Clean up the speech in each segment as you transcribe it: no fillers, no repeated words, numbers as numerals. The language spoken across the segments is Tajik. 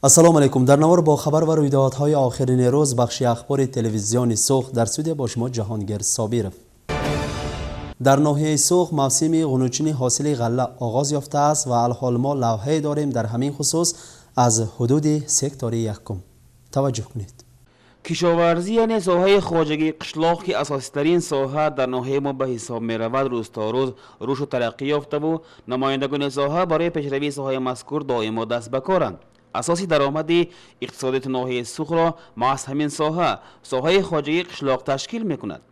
Ассалому алайкум. Дар навор бо хабар ва рӯйдодҳои охирини рӯз, бахши ахбори телевизиони Суғд, дар студия бо шумо Ҷаҳонгир Собиров. Дар ноҳияи Суғд мавсими ғунучини ҳосили ғалла оғоз ёфтааст ва алҳол мо лавҳае дорем дар ҳамин хусус аз ҳудуди сектори якум. Таваҷҷӯҳ кунед. Кишоварзӣ, яъне соҳаи хоҷагии қишлоқ, ки асоситарин соҳа дар ноҳияи мо ба ҳисоб меравад, рӯз то рӯз рушду тараққӣ ёфтаву намояндагони соҳа барои пешравии соҳаи мазкур доимо даст ба коранд. Асоси даромади иқтисодиёти ноҳияи Суғдро маҳз ҳамин соҳа, соҳаи хоҷагии қишлоқ ташкил мекунад.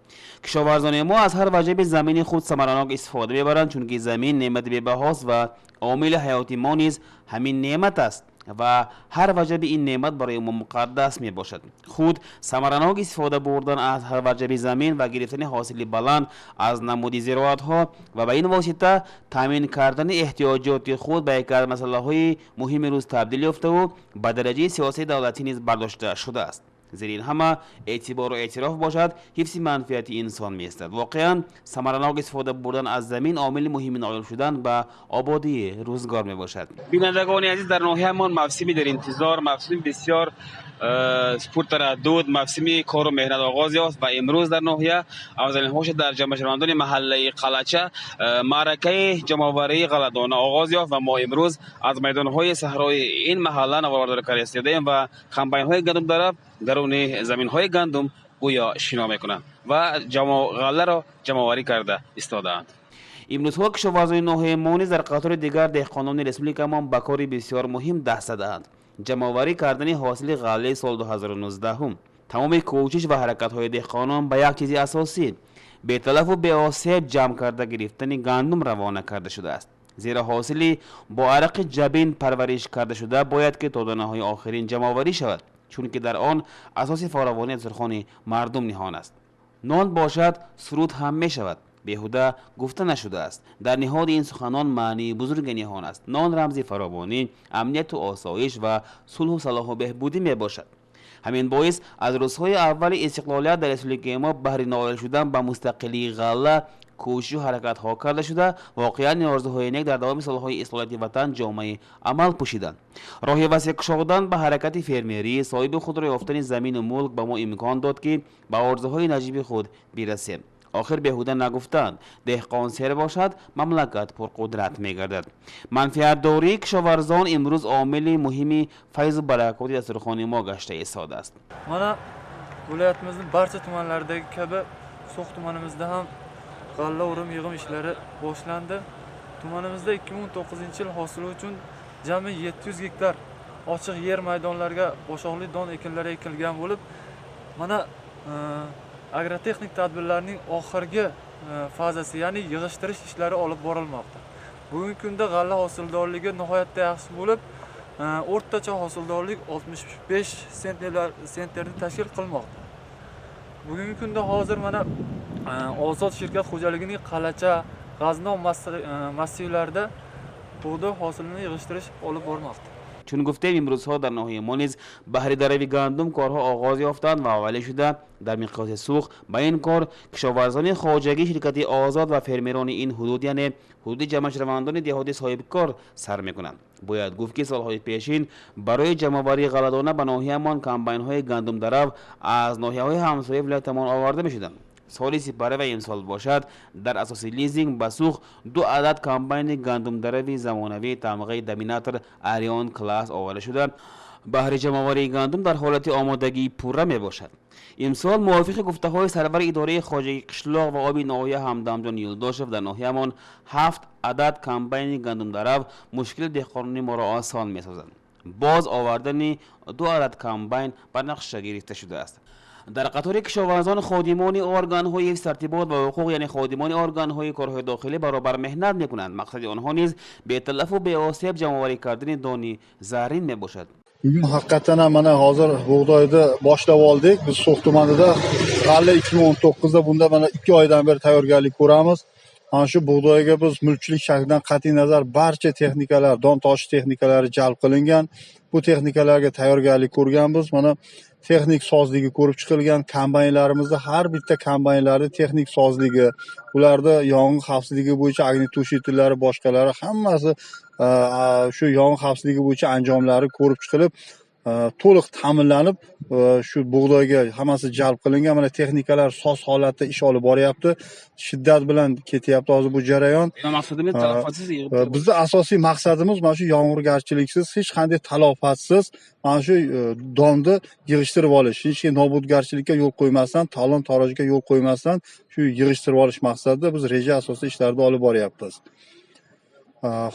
Кишоварзони мо аз ҳар ваҷаби замини худ самаранок истифода мебаранд, чунки замин неъмати бебаҳост ва омили ҳаёти мо низ ҳамин неъмат аст ва ҳар ваҷаби ин неъмат барои мо муқаддас мебошад. Худ самаранок истифода бурдан аз ҳар ваҷаби замин ва гирифтани ҳосили баланд аз намуди зироатҳо ва ба ин восита таъмин кардани эҳтиёҷоти худ ба яке аз масъалаҳои муҳими рӯз табдил ёфтаву ба дараҷаи сиёсии давлатӣ низ бардошта шудааст. Зери ин ҳама эътибору эътироф бошад, ҳифзи манфиати инсон меистад. Воқеан, самаранок истифода бурдан аз замин омили муҳими ноил шудан ба ободии рӯзгор мебошад. Бинандагони азиз, дар ноҳиямон мавсими дар интизор, мавсими бисёр пуртараддуд, мавсими кору меҳнат оғоз ёфт ва имрӯз дар ноҳия афзалинҳоша дар ҷамъшавандони маҳаллаи Қалача маъракаи ҷамъоварии ғалладона оғоз ёфт ва мо имрӯз аз майдонҳои саҳрои ин маҳалла наворбардорӣ карда истодаем ва комбайнҳои гандумдарав даруни заминҳои гандум гӯё шино мекунанд ва ғалларо ҷамъоварӣ карда истодаанд. Имрӯзҳо кишоварзони ноҳияи мо низ дар қатори дигар деҳқонони республикамон ба кори бисёр муҳим даст задаанд: ҷамъоварӣ кардани ҳосили ғаллаи соли 2019. Тамоми кӯшиш ва ҳаракатҳои деҳқонон ба як чизи асосӣ, беталафу беосеб ҷамъ карда гирифтани гандум равона карда шудааст, зеро ҳосили бо арақи ҷабин парвариш карда шуда бояд ки то донаҳои охирин ҷамъоварӣ шавад, чунки дар он асоси фаровонии дастурхони мардум ниҳон аст. Нон бошад, суруд ҳам мешавад, беҳуда гуфта нашудааст. Дар ниҳоди ин суханон маънии бузурге ниҳон аст. Нон рамзи фаровонӣ, амнияту осоиш ва сулҳу салоҳу беҳбудӣ мебошад. Ҳамин боис аз рӯзҳои аввали истиқлолият дар республикаи мо баҳри ноил шудан ба мустақилии ғалла кӯшишу ҳаракатҳо карда шуда, воқеан ин орзуҳои нек дар давоми солҳои истиқлолияти ватан ҷомаи амал пӯшиданд. Роҳи васеъ кушодан ба ҳаракати фермерӣ, соҳиби худро ёфтани замину мулк ба мо имкон дод, ки ба орзуҳои наҷиби худ бирасем. Охир беҳуда нагуфтанд: деҳқон сер бошад, мамлакат пурқудрат мегардад. Манфиатдории кишоварзон имрӯз омили муҳими файзу баракоти дастурхони мо гашта истодааст. Mana, viloyatimizning barcha tumanlaridagi kabi So'x tumanimizda ham g'alla o'rim yig'im ishlari boshlandi. Tumanimizda 2019 yil hosili uchun jami 700 gektar ochiq yer maydonlariga boshoqli don ekinlari ekilgan bo'lib, mana agrotexnik tadbirlarning oxirgi fazasi, ya'ni yig'ishtirish ishlari olib borilmoqda. Bugungi kunda g'alla hosildorligi nihoyatda yaxshi bo'lib, o'rtacha hosildorlik 65 sentnerni tashkil qilmoqda. Bugungi kunda hozir mana Ozod shirkat xo'jaligining Qalacha, G'azno massivlarida bug'doy hosilini yig'ishtirish olib bormoqda. Чун гуфтем, имрӯзҳо дар ноҳияи мо низ баҳри дарави гандум корҳо оғоз ёфтанд ва аввалӣ шуда дар миқёси Суғд ба ин кор кишоварзони хоҷагии ширкати Озод ва фермерони ин ҳудуд, яъне ҳудуди ҷамъшавандони деҳоти Соҳибкор, сар мекунанд. Бояд гуфт, ки солҳои пешин барои ҷамъоварии ғалладона ба ноҳиямон комбайнҳои гандумдарав аз ноҳияҳои ҳамсояи вилоятамон оварда мешуданд. Соли сипарӣ ва имсол бошад, дар асоси лизинг ба Суғд ду адад комбайни гандумдарави замонавии тамғаи Доминатор Арион Класс оварда шуда, баҳри ҷамъоварии гандум дар ҳолати омодагии пурра мебошад. Имсол, мувофиқи гуфтаҳои сарвари идораи хоҷагии қишлоқ ва оби ноҳия Ҳамдамҷон Юлдошев, дар ноҳиямон ҳафт адад комбайни гандумдарав мушкили деҳқонони моро осон месозанд. Боз овардани ду адад комбайн ба нақша гирифта шудааст. Дар қатори кишоварзон ходимони органҳои ҳифзи тартибот ва ҳуқуқ, яъне ходимони органҳои корҳои дохилӣ баробар меҳнат мекунанд. Мақсади онҳо низ беталафу беосеб ҷамъоварӣ кардани дони заррин мебошад. Bugun haqiqatdan ham mana hozir bug'doyni boshlab oldik. Biz So'x tumanida g'alla 2019da, bunda mana 2 oydan beri tayyorgarlik ko'ramiz. Mana shu bug'doyga biz mulkchilik shaklidan qat'iy nazar barcha texnikalar, don toshish texnikalari jalb qilingan. Bu texnikalarga tayyorgarlik ko'rganmiz. Mana texnik sozligi ko'rib chiqilgan, kombaynlarimizda har bitta kombaynlarni texnik sozligi, ularda yong'in xavfsizligi bo'yicha огнетушительlari, boshqalari hammasi shu yong'in xavfsizligi bo'yicha anjomlari ko'rib chiqilib, to'liq ta'minlanib, shu bug'doyga hammasi jalb qilingan. Mana texnikalar soz holatda ish olib boryapti, shiddat bilan ketyapti hozir bu jarayon. Maqsadimiz talofatsiz yig'ib. Bizning asosiy maqsadimiz mana shu yomg'irgarchiliksiz, hech qanday talofatsiz mana shu donni yig'ishtirib olish, hech qanday nobudgarchilikka yo'l qo'ymasdan, talon-torojga yo'l qo'ymasdan shu yig'ishtirib olish maqsadida biz reja asosida ishlarni olib boryapmiz.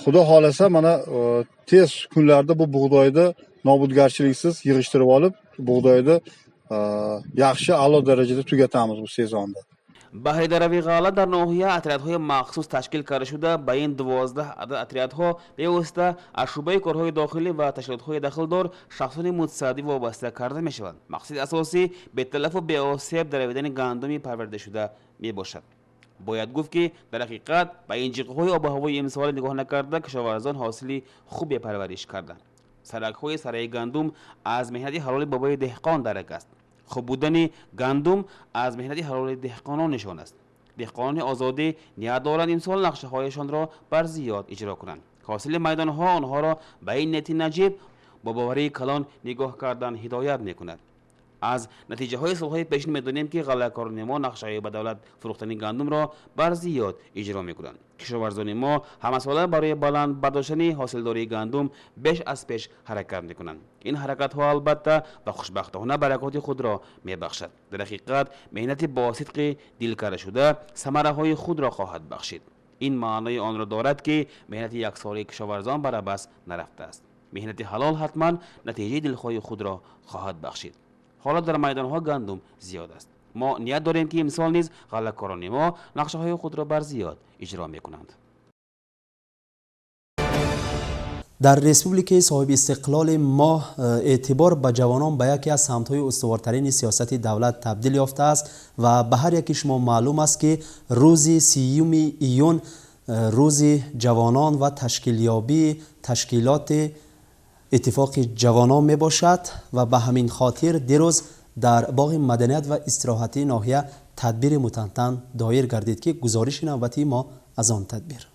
Xudo xolasa mana tez kunlarda bu bug'doyni nobudgarchiliksiz yig'ishtirib olib, bug'doyni yaxshi a'lo darajada tugatamiz bu sezonda. Баҳри дарави ғалла дар ноҳия отрядҳои махсус ташкил карда шуда, ба ин 12 адад отрядҳо бевосита аз шӯъбаи корҳои дохилӣ ва ташкилотҳои дахлдор шахсони мутасаддӣ вобаста карда мешаванд. Мақсади асосӣ беталафу беосеб даравидани гандуми парвардашуда мебошад. Бояд гуфт, ки дар ҳақиқат ба ин ҷиқҳои обу ҳавои имсола нигоҳ накарда, кишоварзон ҳосили хубе парвариш карданд. Саракҳои сараи гандум аз меҳнати ҳалоли бобои деҳқон дарак аст. Хуб будани гандум аз меҳнати ҳалоли деҳқонон нишон аст. Деҳқонони озодӣ ният доранд имсол нақшаҳояшонро бар зиёд иҷро кунанд. Ҳосили майдонҳо онҳоро ба ин нияти наҷиб бо боварии калон нигоҳ кардан ҳидоят мекунад. Аз натиҷаҳои солҳои пешин медонем, ки ғаллакорони мо нақшаҳои ба давлат фурӯхтани гандумро бар зиёд иҷро мекунанд. Кишоварзони мо ҳамасола барои баланд бардоштани ҳосилдории гандум беш аз пеш ҳаракат мекунанд. Ин ҳаракатҳо албатта ва хушбахтона баракоти худро мебахшад. Дар ҳақиқат меҳнати бо сидқи дил кардашуда самараҳои худро хоҳад бахшид. Ин маънои онро дорад, ки меҳнати яксолаи кишоварзон бар абас нарафтааст. Меҳнати ҳалол ҳатман натиҷаи дилхоҳи худро хоҳад бахшид. Ҳоло дар майдонҳо гандум зиёд аст. Мо ният дорем, ки имсол низ ғаллакорони мо нақшаҳои худро бар зиёд иҷро мекунанд. Дар республикаи соҳиби истиқлоли мо эътибор ба ҷавонон ба яке аз самтҳои устуворtarини сиёсати давлат табдил ёфтааст ва ба ҳар яки шумо маълум аст, ки рӯзи 30 июн рӯзи ҷавонон ва ташкилёбии ташкилоти иттифоқи ҷавонон мебошад ва ба ҳамин хотир дирӯз дар боғи маданият ва истироҳатии ноҳия тадбири мутантан доир гардид, ки гузориши навбатии мо аз он тадбир.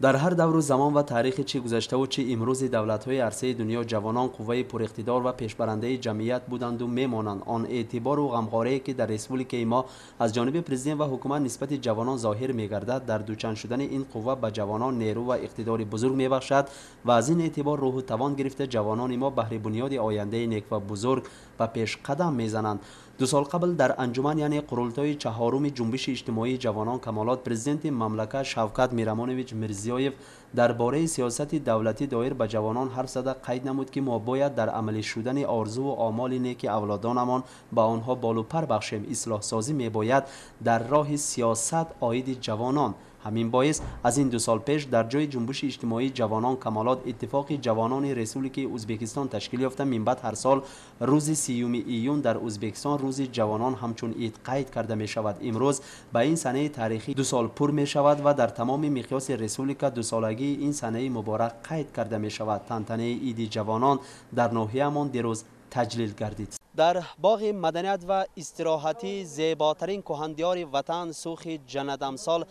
Дар ҳар давру замон ва таърихи чӣ гузаштаву чӣ имрӯзи давлатҳои арсаи дунё ҷавонон қувваи пуриқтидор ва пешбарандаи ҷамъият буданду мемонанд. Он эътибору ғамхорие, ки дар республикаи мо аз ҷониби президент ва ҳукумат нисбати ҷавонон зоҳир мегардад, дар дучанд шудани ин қувва ба ҷавонон нерӯ ва иқтидори бузург мебахшад ва аз ин эътибор рӯҳу тавон гирифта ҷавонони мо баҳри бунёди ояндаи нек ва бузург ба пешқадам мезананд. 2 сол қабл дар анҷуман, яъне қурултои 4-уми ҷунбиши иҷтимоии ҷавонон Камолот, президенти мамлакат Шавкат Мирамонович Мирзиёев дар бораи сиёсати давлатӣ доир ба ҷавонон ҳарф зада қайд намуд, ки мо бояд дар амалӣ шудани орзуву омоли неки авлодонамон ба онҳо болу пар бахшем. Ислоҳсозӣ мебояд дар роҳи сиёсат оиди ҷавонон. Ҳамин боис аз ин 2 сол пеш дар ҷои ҷунбиши иҷтимоии ҷавонон Камолот иттифоқи ҷавонони Республикаи Ӯзбекистон ташкил ёфта, минбаъд ҳар сол рӯзи 30 июн дар Ӯзбекистон рӯзи ҷавонон ҳамчун ид қайд карда мешавад. Имрӯз ба ин санаи таърихӣ 2 сол пур мешавад ва дар тамоми миқёси республика дусолагии ин санаи муборак қайд карда мешавад. Тантанаи иди ҷавонон дар ноҳияамон дирӯз таҷлил гардид. Дар боғи маданият ва истироҳатии зеботарин кӯҳандиёри ватан Сухи ҷаннатамсол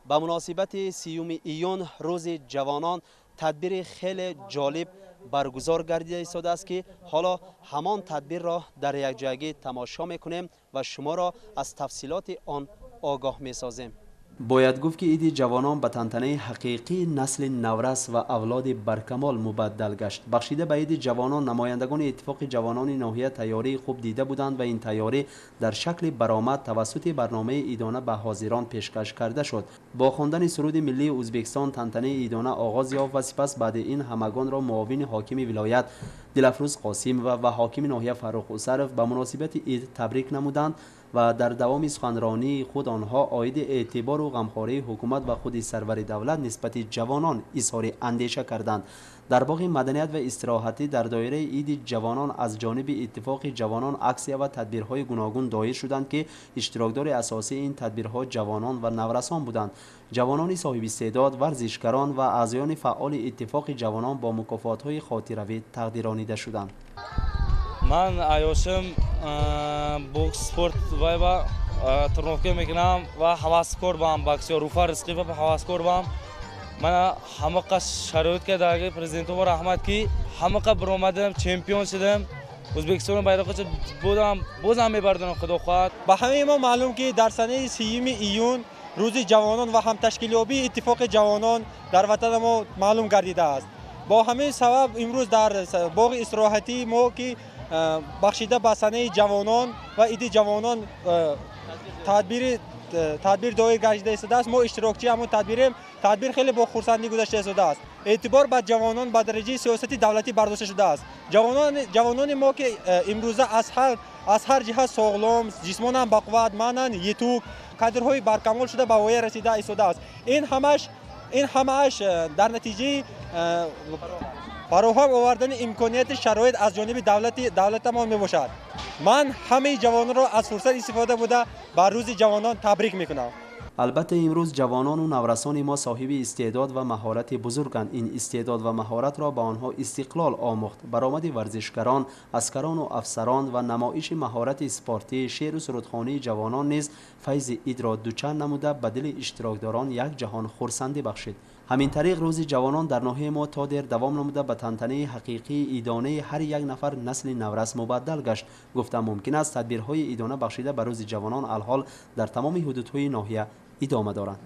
ба муносибати 30 июн рӯзи ҷавонон тадбири хеле ҷолиб баргузор гардида истодааст, ки ҳоло ҳамон тадбирро дар якҷоягӣ тамошо мекунем ва шуморо аз тафсилоти он огоҳ месозем. Бояд гуфт, ки иди ҷавонон ба тантанаи ҳақиқии насли наврас ва авлоди баркамол мубаддал гашт. Бахшида ба иди ҷавонон намояндагони иттифоқи ҷавонони ноҳия тайёрии хуб дида буданд ва ин тайёрӣ дар шакли баромад тавассути барномаи идона ба ҳозирон пешкаш карда шуд. Бо хондани суруди миллии Ӯзбекистон тантанаи идона оғоз ёфт ва сипас баъди ин ҳамагонро муовини ҳокими вилоят Дилафрӯз Қосимова ва ҳокими ноҳия Фаррух Усаров ба муносибати ид табрик намуданд. و در دوام سخنرانی خود آنها عاید اعتبار و غمخواری حکومت و خود سرور دولت نسبت جوانان اظهار اندیشه کردند. در باغ مدنیت و استراحتی در دایره عید جوانان از جانب اتفاق جوانان اکسیا و تدبیرهای گوناگون دایر شدند که اشتراکدار اساسی این تدبیرها جوانان و نورسان بودند. جوانان صاحب استعداد، ورزشکاران و اعضایان فعال اتفاق جوانان با مکافات‌های خاطروی تقدیرانیده شدند. من ایوشم بوکس سپورت وایبا ترنوفکه میکنم و حواسکار بام باکسیور روفا رزقی و حواسکار بام. من همه شرایط که داگه پرزیدنت و رحمت کی همه برآمدم چمپیون شدم ازبکستان بیرقچه بودم بازم میبردم خدا خواهد. به همه ما معلوم که در سنه 30 ایون روز جوانان و هم تشکیلیابی اتفاق جوانان در وطن ما معلوم گردیده است. با همین سبب امروز در باغ استراحتی ما که بخشیده به سنه جوانان و عید جوانان تدبیر دایر گردیده است، ما اشتراکچی همون تدبیریم. تدبیر خیلی با خرسندی گذشته شده است. اعتبار به جوانان به درجه سیاست دولتی برداشته شده است. جوانان ما که امروزه از هر جهت ساغلام، جسماناً باقوت، مانن یتوک، کادرهای برکمال شده به وایه رسیده ایستاده است. این همش در نتیجه فراهم آوردن امکانیت شرایط از جانب دولتمان میباشد. من همه جوانان را از فرصت استفاده بوده بر روز جوانان تبریک میکنم. البته امروز جوانان و نورسان ما صاحب استعداد و مهارت بزرگند. این استعداد و مهارت را به آنها استقلال آموخت. برآمد ورزشکاران، عسکران و افسران و نمایش مهارت اسپارتی، شعر و سرودخوانی جوانان نیز فیض عید را دوچند نموده به دل اشتراکداران یک جهان خرسندی بخشید. همین طریق روز جوانان در ناحیه ما تا دیر دوام نموده به تنتنه حقیقی ایدانه هر یک نفر نسل نورس مبدل گشت. گفتم ممکن است تدبیرهای ایدانه بخشیده به روز جوانان الحال در تمام حدودهای ناحیه ادامه دارند.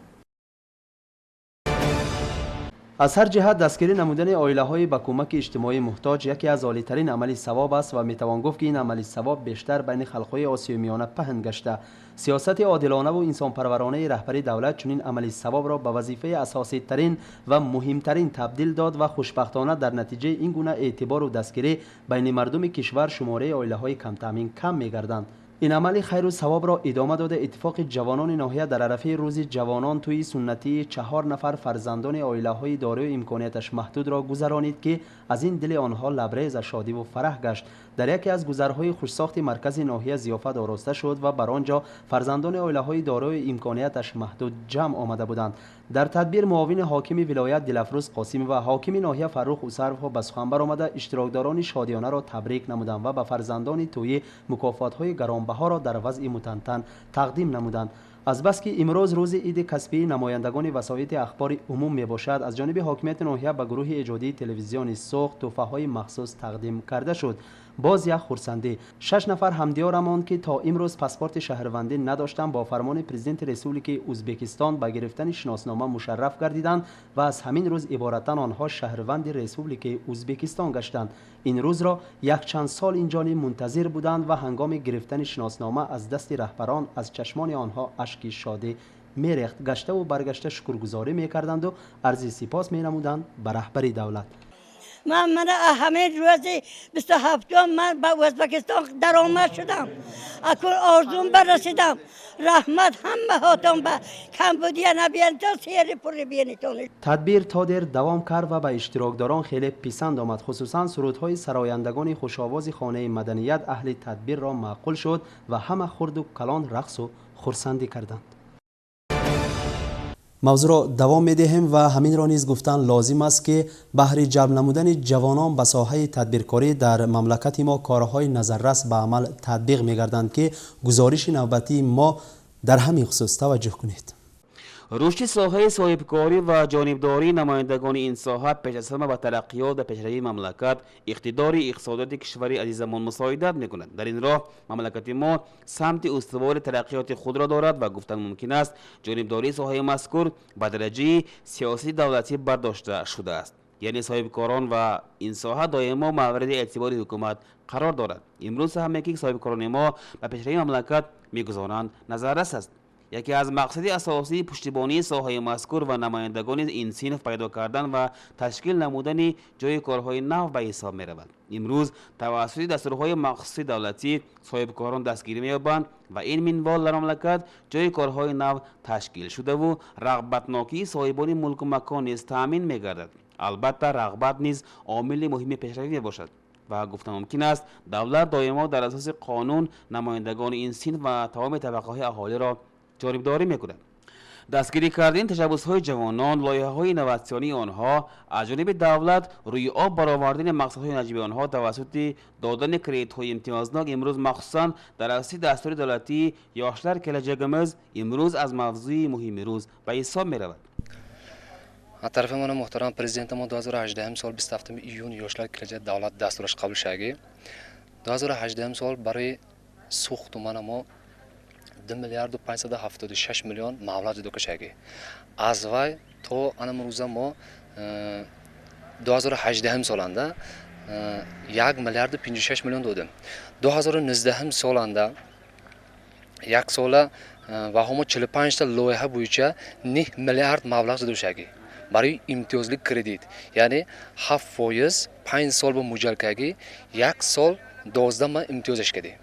از هر جهت دستگیری نمودن عائله‌های به کمک اجتماعی محتاج یکی از عالی‌ترین عمل ثواب است و میتوان گفت که این عمل ثواب بیشتر بین خلق‌های آسیای میانه پهن گشته. سیاست عادلانه و انسانپرورانه رهبری دولت چنین عمل ثواب را به وظیفه اساسی ترین و مهمترین تبدیل داد و خوشبختانه در نتیجه این گونه اعتبار و دستگیری بین مردم کشور شماره عائله‌های کم تامین کم می‌گردند. این عمل خیر و ثواب را ادامه داده اتفاق جوانان ناحیه در عرفه روز جوانان توی سنتی 4 نفر فرزندان عائله‌های دارای امکانیتش محدود را گذرانید که از این دل آنها لبریز از شادی و فرح گشت. در یکی از گذرهای خوشساخت مرکز ناحیه ضیافت آراسته شد و بر آنجا فرزندان عائله‌های دارای امکانیتش محدود جمع آمده بودند. در تدبیر معاون حاکم ولایت دلافروز قاسم و حاکم ناحیه فرخ اوسرف به سخن برآمده اشتراکداران شادیانه را تبریک نمودند و به فرزندان توی مکافات‌های گرانبها را در وضع متنتن تقدیم نمودند. از بس که امروز روز عید کسبی نمایندگان وسایط اخبار عموم می باشد، از جانب حاکمیت ناحیه به گروه ایجادی تلویزیون سوخت تحفه‌های مخصوص تقدیم کرده شد. باز یک خرسندی، 6 نفر همدیارمان که تا امروز پاسپورت شهروندی نداشتند با فرمان پرزیدنت رسپوبلیک ازبکستان به گرفتن شناسنامه مشرف گردیدند و از همین روز عبارتا آنها شهروند رسپوبلیک ازبکستان گشتند. این روز را یک چند سال اینجانی منتظر بودند و هنگام گرفتن شناسنامه از دست رهبران از چشمان آنها اشک شادی میریخت. گشته و برگشته شکرگزاری میکردند و عرض سپاس مینمودند به رهبری دولت. من همه روز 27 من به ازبکستان درآمد شدم. اکنون آرزوم برسیدم. رحمت همه هاتون به کمبودیا نبیان تا سیر پر بینیتون. تدبیر تا دیر دوام کرد و به اشتراکداران خیلی پسند آمد. خصوصا سرودهای سرایندگان خوش‌آواز خانه مدنیت اهل تدبیر را معقول شد و همه خرد و کلان رقص و خرسندی کردند. موضوع را دوام می‌دهیم و همین را نیز گفتن لازم است که بهر جلب نمودن جوانان به ساحه تدبیرکاری در مملکت ما کارهای نظررس به عمل تطبیق می‌گردند که گزارش نوبتی ما در همین خصوص توجه کنید. رشد ساحه صاحبکاری و جانبداری نمایندگان این ساحه پیش از همه به ترقیات و پیشروی مملکت، اقتدار اقتصادی کشور عزیزمان مساعدت میکند. در این راه مملکت ما سمت استوار ترقیات خود را دارد و گفتن ممکن است جانبداری ساحه مذکور به درجه سیاسی دولتی برداشته شده است. یعنی صاحبکاران و این ساحه دائما مورد اعتبار حکومت قرار دارد. امروز هم که صاحبکاران ما به پیشروی مملکت میگذارند نظررس است. Яке аз мақсади асосии пуштибонии соҳаи мазкур ва намояндагони ин синф пайдо кардан ва ташкил намудани ҷойи корҳои нав ба ҳисоб меравад. Имрӯз тавассути дастурҳои махсуси давлатӣ соҳибкорон дастгирӣ меёбанд ва ин минвол дар мамлакат ҷойи корҳои нав ташкил шудаву рағбатнокии соҳибони мулку макон низ таъмин мегардад. Албатта, рағбат низ омили муҳими пешравӣ мебошад ва гуфта мумкин аст, давлат доимо дар асоси қонун намояндагони ин синф ва тамоми табақаҳои аҳолиро ҷонибдорӣ мекунад. Дастгирӣ кардани ташаббусҳои ҷавонон, лоиҳаҳои инноватсионии онҳо, аз ҷониби давлат рӯи об баровардани мақсадҳои наҷиби онҳо тавассути додани кредитҳои имтиёзнок имрӯз, махсусан дар асоси дастури давлатии «Yoshlar kelajagimiz», имрӯз аз мавзӯи муҳими рӯз ба ҳисоб меравад. Аз тарафи мана муҳтарам президентамон 2018 сол 27 июн «Yoshlar kelajak» давлат дастураш қабул шудагӣ. 2018 сол барои Суғд тумана мо 2 миллиарду 576 миллион маблағ ҷудо кардагӣ. Аз вай то ана рӯза мо 2018 соланда 1 миллиарду 56 миллион додем. 2019 соланда як сола ваҳо мо 45 та лоиҳа bo'yicha 9 миллиард маблағ ҷудо шудагӣ барои имтиёзли кредит, яъне 7%, 5 сол ба муҷал кардагӣ, як сол 12 моҳ имтиёзаш кардем.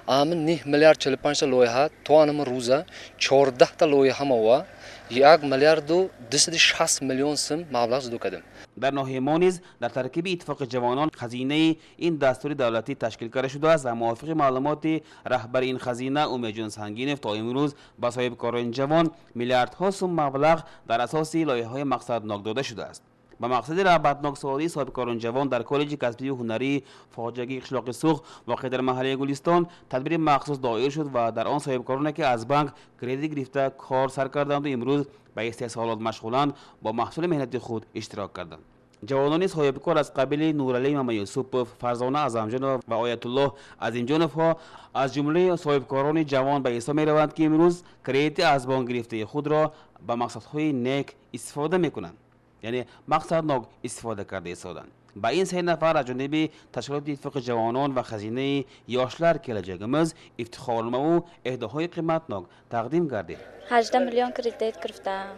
Ами 9 миллиард 45 та лоиҳа то анами рӯза 14 та лоиҳа мова 1 миллиарду 260 миллион сум маблағ ҷудо кардем. Дар ноҳияи мо низ дар таркиби Иттифоқи ҷавонон хазинаи ин дастури давлатӣ ташкил карда шудааст ва мувофиқи маълумоти раҳбари ин хазина Умедҷон Сангинов, то имрӯз ба соҳибкорони ҷавон миллиардҳо сум маблағ дар асоси лоиҳаҳои мақсаднок дода шудааст. Ба мақсади рағбатноксозии соҳибкорони ҷавон дар коллеҷи касбию ҳунарии хоҷагии қишлоқи Суғд, воқеъ дар маҳаллаи Гулистон, тадбири махсус доир шуд ва дар он соҳибкороне, ки аз банк кредит гирифта кор сар карданду имрӯз ба истеҳсолот машғуланд, бо маҳсули меҳнати худ иштирок карданд. Ҷавонони соҳибкор аз қабили Нуралӣ Мамаюсупов, Фарзона Аъзамҷонова ва Оятуллоҳ Азимҷоновҳо аз ҷумлаи соҳибкорони ҷавон ба ҳисоб мераванд, ки имрӯз кредити аз бонк гирифтаи худро ба мақсадҳои нек истифода мекунанд, яъне мақсаднок истифода карда истоданд. Ба ин се нафар аз ҷониби ташкилоти Иттифоқи ҷавонон ва хазинаи «Yoshlar kelajagimiz» ифтихорномаву эҳдоҳои қиматнок тақдим гардид. 18 миллион кредит гирифтам.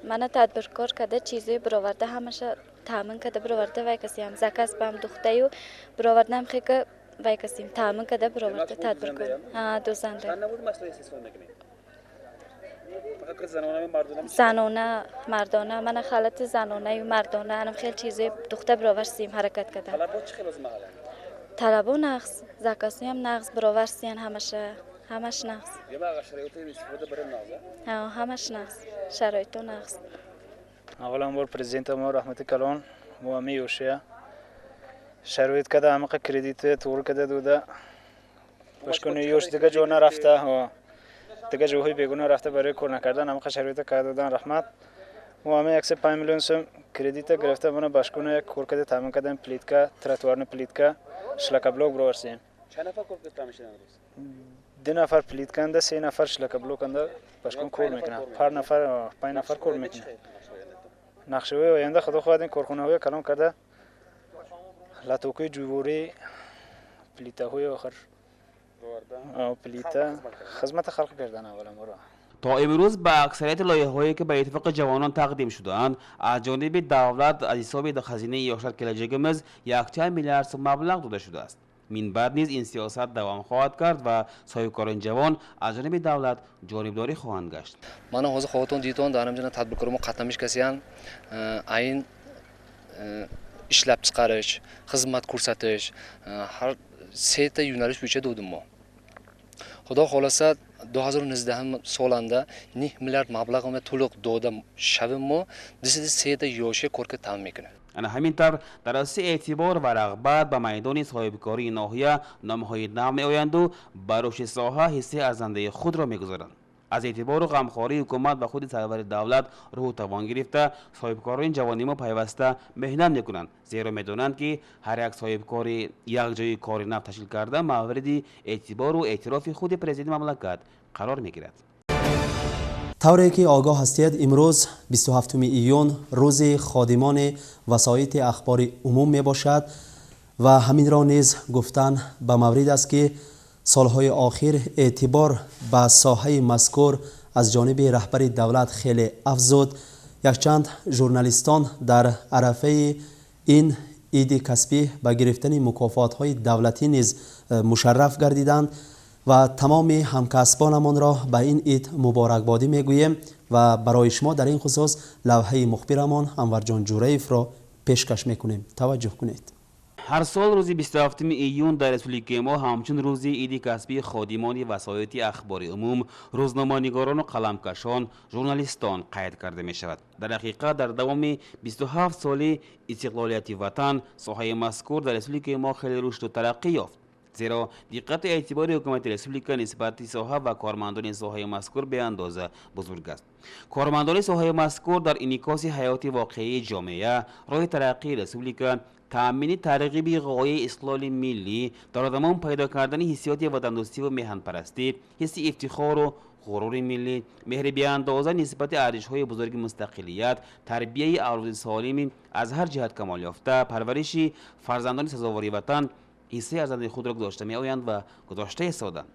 Мана тадбиркор карда, чизои бироварда, ҳамаша таъмин карда бироварда, вай касиам заказ бам духтаю бировардам, хека вай касим таъмин карда бироварда, тадбиркор дӯзанда. Занона, мардона, мана халати занонаю мардона, анам хел чизои духта бироварсим, ҳаракат кардам. Талабо нағз, заказҳоям нағз бироварсиян, ҳамаша, ҳамаш нағз, ҳамаш нағз, шароито нағз. Аввалан бор президента мо раҳмати калон, мо ҳами ёшия шароит када, ҳамақа кредит туғри када дода. Башкуни ёш дига ҷо нарафта, дига ҷоҳои бегуна рафта барои кор накардан, ҳамақа шароита карда додан, раҳмат. Мо ҳами 105 миллион сум кредита гирифта, мана башкуна як кор када таъмин кардем, плитка, тротуарный плитка, шлакоблок бироварсем. Чанд нафар кор карда мешаванд имрӯз? 2 нафар плитканда, 3 нафар шлакоблоканда башкун кор мекунанд. Пар нафар, 5 нафар кор мекунанд. Нақшаҳои оянда, худо хоҳад, ин корхонаҳои калон карда, латокҳои ҷӯйворӣ, плитаҳои охир плита, хизмати халқ кардан аввалан бора. То имрӯз ба аксарияти лоиҳаҳое, ки ба Иттифоқи ҷавонон тақдим шудаанд, аз ҷониби давлат аз ҳисоби хазинаи «Yoshlar kelajagimiz» якчанд миллиард сум маблағ дода шудааст. Минбаъд низ ин сиёсат давом хоҳад кард ва соҳибкорони ҷавон аз ҷониби давлат ҷонибдорӣ хоҳанд гашт. Мана ҳозир хоҳатон дидон, дар ҳамҷана тадбиркор мо қатнамиш касиян, айн ishlab chiqarish, xizmat ko'rsatish, har seta yo'nalish bo'yicha dodim мо. Xudo xohlasa, 2019 соланда 9 миллиард маблағ to'liq дода шавем, мо 203 ёши корка таъмин мекунем. Ана ҳамин тавр дар асоси эътибор ва рағбат ба майдони соҳибкории ноҳия номҳои нав меоянду ба рушди соҳа ҳиссаи арзандаи худро мегузоранд. Аз эътибору ғамхории ҳукумат ва худи сарвари давлат рӯҳу тавон гирифта, соҳибкорони ҷавони мо пайваста меҳнат мекунанд, зеро медонанд, ки ҳар як соҳибкори як ҷои кори нав ташкил карда мавриди эътибору эътирофи худи президенти мамлакат қарор мегирад. Тавре ки огоҳ ҳастед, имрӯз 27 июн рӯзи ходимони васоити ахбори умум мебошад ва ҳаминро низ гуфтан ба маврид аст, ки Солҳои охир эътибор ба соҳаи мазкур аз ҷониби раҳбари давлат хеле афзуд. Якчанд журналистон дар арафаи ин иди касбӣ ба гирифтани мукофотҳои давлатӣ низ мушарраф гардиданд ва тамоми ҳамкасбонамонро ба ин ид муборакбодӣ мегӯем ва барои шумо дар ин хусус лавҳаи мухбирамон Анварҷон Ҷураевро пешкаш мекунем. Таваҷҷӯҳ кунед. Ҳар сол рӯзи 27 июн дар республикаи мо ҳамчун рӯзи иди касбии ходимони васоити ахбори умум, рӯзноманигорону қаламкашон, журналистон қайд карда мешавад. Дар ҳақиқат, дар давоми 27 соли истиқлолияти ватан соҳаи мазкур дар республикаи мо хеле рушду тараққӣ ёфт. Зеро диққату эътибори ҳукумати республика нисбати соҳа ва кормандони соҳаи мазкур беандоза бузург аст. Кормандони соҳаи мазкур дар инъикоси ҳаёти воқеии ҷомеа, роҳи тараққии республика, таъмини тарғиби ғояи истиқлоли миллӣ, дар одамон пайдо кардани ҳиссиёти ватандӯстиву меҳанпарастӣ, ҳисси ифтихору ғурури миллӣ, меҳри беандоза нисбати арзишҳои бузурги мустақилият, тарбияи авлоди солими аз ҳар ҷиҳат камолёфта, парвариши фарзандони сазовори ватан ҳиссаи арзандаи худро гузошта меоянд ва гузошта истоданд.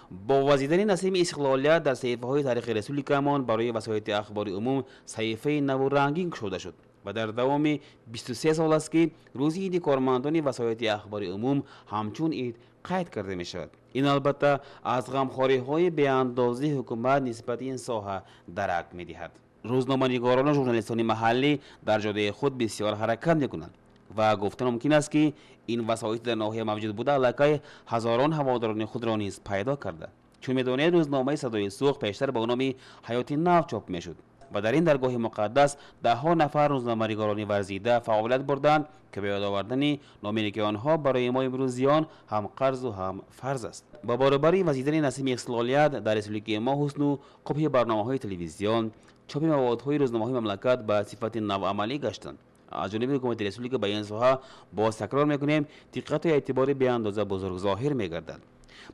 Бо вазидани насими истиқлолият дар саҳифаҳои таърихи республикамон барои васоити ахбори умум саҳифаи наву рангин кушода шуд ва дар давоми 23 сол аст, ки рӯзи иди кормандони васоити ахбори умум ҳамчун ид қайд карда мешавад. Ин албатта аз ғамхориҳои беандозаи ҳукумат нисбати ин соҳа дарак медиҳад. Рӯзноманигорону журналистони маҳаллӣ дар ҷодаи худ бисёр ҳаракат мекунанд ва гуфтан мумкин аст, ки ин васоит дар ноҳия мавҷуд буда аллакай ҳазорон ҳаводорони худро низ пайдо карда. Чун медонед, рӯзномаи «Садои Суғд» пештар ба номи «Ҳаёти нав» чоп мешуд ва дар ин даргоҳи муқаддас даҳҳо нафар рӯзноманигорони варзида фаъолият бурданд, ки ба ёд овардани номи неки онҳо барои мо имрӯзиён ҳам қарзу ҳам фарз аст. Ба баробари вазидани насими истиқлолият дар республикаи мо ҳусну қубҳи барномаҳои телевизион, чопи маводҳои рӯзномаҳои мамлакат ба сифати навамалӣ гаштанд. Аз ҷониби ҳукумати республика ба ин соҳа, боз такрор мекунем, диққату эътибори беандоза бузург зоҳир мегардад.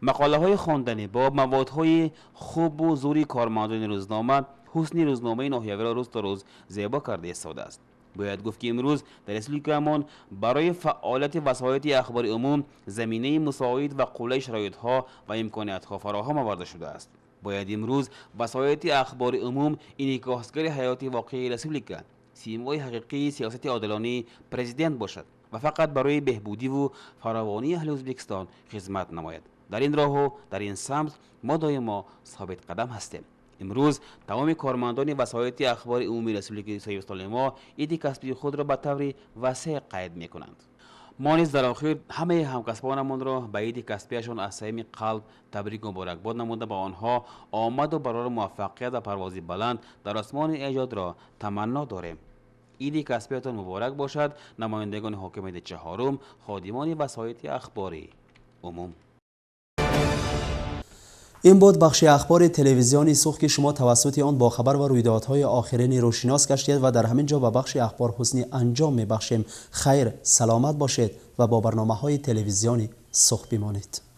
Мақолаҳои хонданӣ бо маводҳои хубу зури кормандони рӯзнома ҳусни рӯзномаи ноҳиявиро рӯз то рӯз зебо карда истодааст. Бояд гуфт, ки имрӯз дар республикаамон барои фаъолияти васоити ахбори умум заминаи мусоид ва қуллаи шароитҳо ва имкониятҳо фароҳам оварда шудааст. Бояд имрӯз васоити ахбори умум инъикосгари ҳаёти воқеии республика, симои ҳақиқии сиёсати одилонии президент бошад ва фақат барои беҳбудиву фаровонии аҳли Ӯзбекистон хизмат намояд. Дар ин роҳу дар ин самт мо доимо собитқадам ҳастем. Имрӯз тамоми кормандони васоити ахбори умумии республикаи соҳибистиқлоли мо иди касбии худро ба таври васеъ қайд мекунанд. Мо низ дар охир ҳамаи ҳамкасбонамонро ба иди касбияшон аз самими қалб табрик муборакбод намуда, ба онҳо омаду барору муваффақият ва парвози баланд дар осмони эҷодро таманно дорем. Иди касбиятон муборак бошад, намояндагони ҳокимияти чаҳорум, ходимони васоити ахбори умум. Ин буд бахши ахбори телевизиони Суғд, ки шумо тавассути он бо хабар ва рӯйдодҳои охирини рӯшинос гаштед ва дар ҳамин ҷо ба бахши ахбор ҳусни анҷом мебахшем. Хайр, саломат бошед ва бо барномаҳои телевизиони Суғд бимонед.